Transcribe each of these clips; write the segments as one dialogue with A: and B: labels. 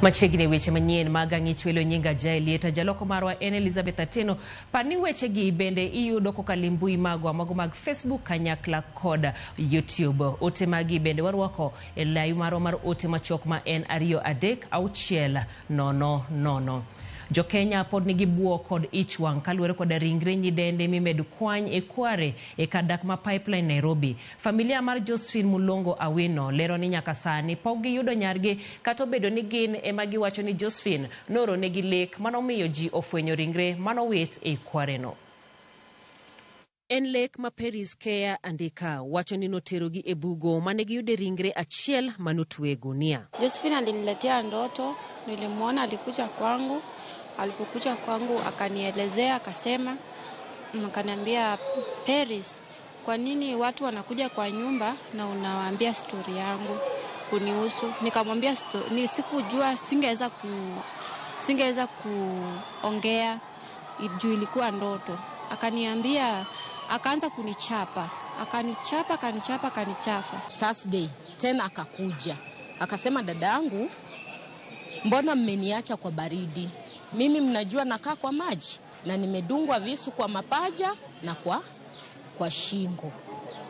A: Machiegni weche manyien mag ang'ich welo nyinga Jaelieta, jaloko marwa en Elizabeth Atieno. Par ni wechegi bende iyudo kokalo e mbui magwa mago mag Facebook kanyakla kod YouTube. Ote magi bende warwako e lai marwa mar ote machuok ma en 23600. Jokenya pod nigi buok kod ich wang' kaluwore koda ringre nyidende mimed kwany e kware e kar dak ma Pipeline Nairobi. Familia mar Josephine Mulongo Awino lero ni nyaka sani pok giyudo nyargi kata obedo ni gin ema giwacho ni Josephine nooronegi lek manomiyo ji ofwenyo ringre manowit e kwareno. En lek ma Peris Keya Andika wacho ni noterogi e bugo mane giyude ringre achiel manotwe e gunia.
B: Josephine aliniletea ndoto, nilimwona alikuja kwangu. Alipokuja kwangu akanielezea, akasema, akaniambia, "Peris, kwa nini watu wanakuja kwa nyumba na unawaambia stori yangu kunihusu?" Nikamwambia ni sikujua, singeweza kuongea juu ilikuwa ndoto. Akaniambia, akaanza kunichapa, akanichapa, akanichapa, akanichafa.
C: Thursday tena akakuja akasema, "Dada yangu, mbona mmeniacha kwa baridi? Mimi mnajua nakaa kwa maji na nimedungwa visu kwa mapaja na kwa shingo.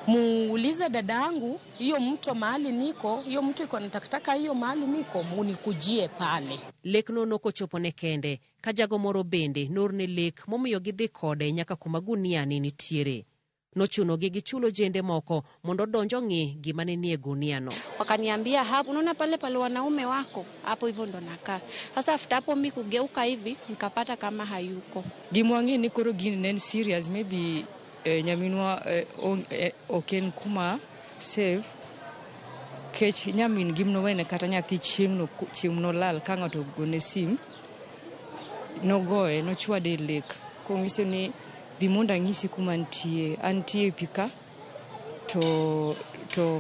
C: Muulize dada yangu, hiyo mto mahali niko, hiyo mto iko na takataka, hiyo mahali niko, munikujie pale."
A: Lekno nokochopo ne kende, ka jago moro bende noorne lek momiyo gidhi kode nyaka kuma gunia ne nitiere. Nochunogi gichulo jende moko mondo odonj ong'i gima ne nie gunia no.
B: Wakaniambia, "Hapo unaona pale pale wanaume wako hapo hivyo ndo nakaa." Sasa after hapo mi kugeuka hivi nikapata kama hayuko.
D: Gima wang'e ni koro gini ne en serious, maybe nyaminwa ok en kuma safe kech nyamin gi nowene kata nyathi chieng'no chieng' nolal ka ng'ato ogone sim nogoye nochwade e lek kong'ise ni bi mondo ang'isi kuma antie, antie e pi ka to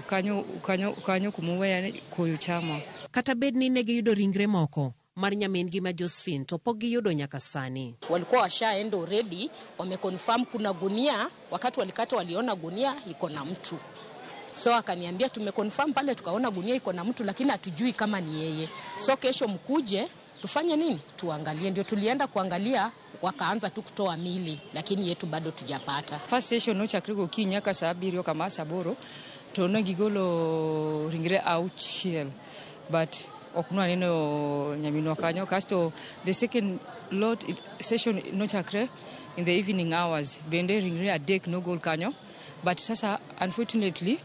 D: kanyo kanyo kanyo kumoweya koyo chama.
A: Kata bed ni ne giyudo ringre moko mar nyamin-gi ma Josephine to pok giyudo nyaka sani.
C: Walikuwa washaenda already, wameconfirm kuna gunia. Wakati walikata waliona gunia iko na mtu, so akaniambia, "Tumeconfirm pale tukaona gunia iko na mtu, lakini hatujui kama ni yeye, so kesho mkuje tufanye nini, tuangalie." Ndio tulienda kuangalia, wakaanza tu kutoa mili, lakini yetu bado tujapata.
D: First session nochakre gokinyi nyaka saa 7 kama saa 8 to ne gigolo ringre 6, but ok nwaneno nyaminwa kanyo. Kasto the second lot session nochakre in the evening hours, bende ringre 3 nogol kanyo, but sasa unfortunately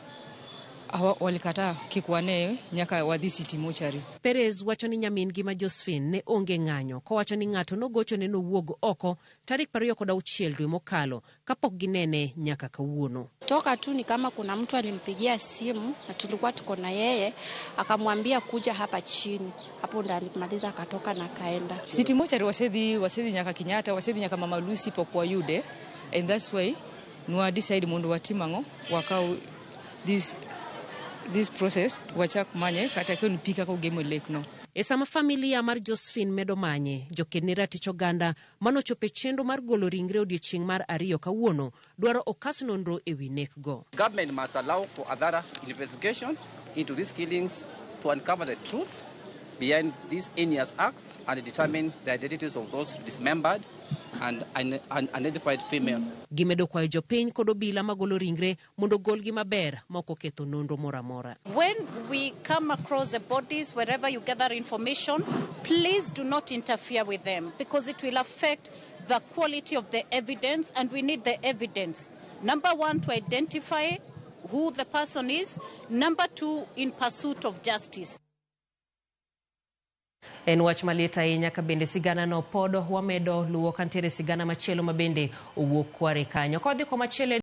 D: walikataa kik wane nyaka wadhi City Mortuary.
A: Perez wacho ni nyamin-gi ma Josephine ne onge ng'anyo kowacho ni ng'ato nogochone nowuog oko tarik 26 dwe mokalo kapok ginene nyaka kawuono.
B: Toka tu ni kama kuna mtu alimpigia simu na tulikuwa tuko na yeye, akamwambia kuja hapa chini. Hapo ndo alimaliza akatoka na akaenda.
D: City Mortuary wasedhi nyaka Kenyatta, wasedhi nyaka Mama Lucy, pok wayude, and that's why nwa decide mondo watim ang'o, wakaw this process wachak manye kata ka en pi kaka ogemo e lek no.
A: E sama familia mar Josephine medo manye, joked ne ratich oganda manochopo e chenro mar golo ringre odiechieng' mar ariyo kawuono dwaro okas nonro e wi nekgo.
E: Government must allow for a thorough investigation into these killings to uncover the truth behind these heinous acts and determine the identities of those dismembered and unidentified female.
A: Gimedo kwayo jopiny kod obila magolo ringre mondo ogolgi maber ma ok oketho nonro moro amora.
F: When we come across the bodies, wherever you gather information, please do not interfere with them because it will affect the quality of the evidence, and we need the evidence. Number one, to identify who the person is. Number two, in pursuit of justice.
A: En wach maliet ahinya ka bende sigana no pod wamedo luwo kantiere sigana machielo ma bende owuok kware kanyo. Kodhi komachielo.